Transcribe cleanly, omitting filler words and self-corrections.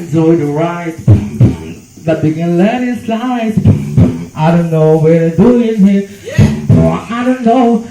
Enjoy the ride But we can let it slide I don't know where to do it here I don't know.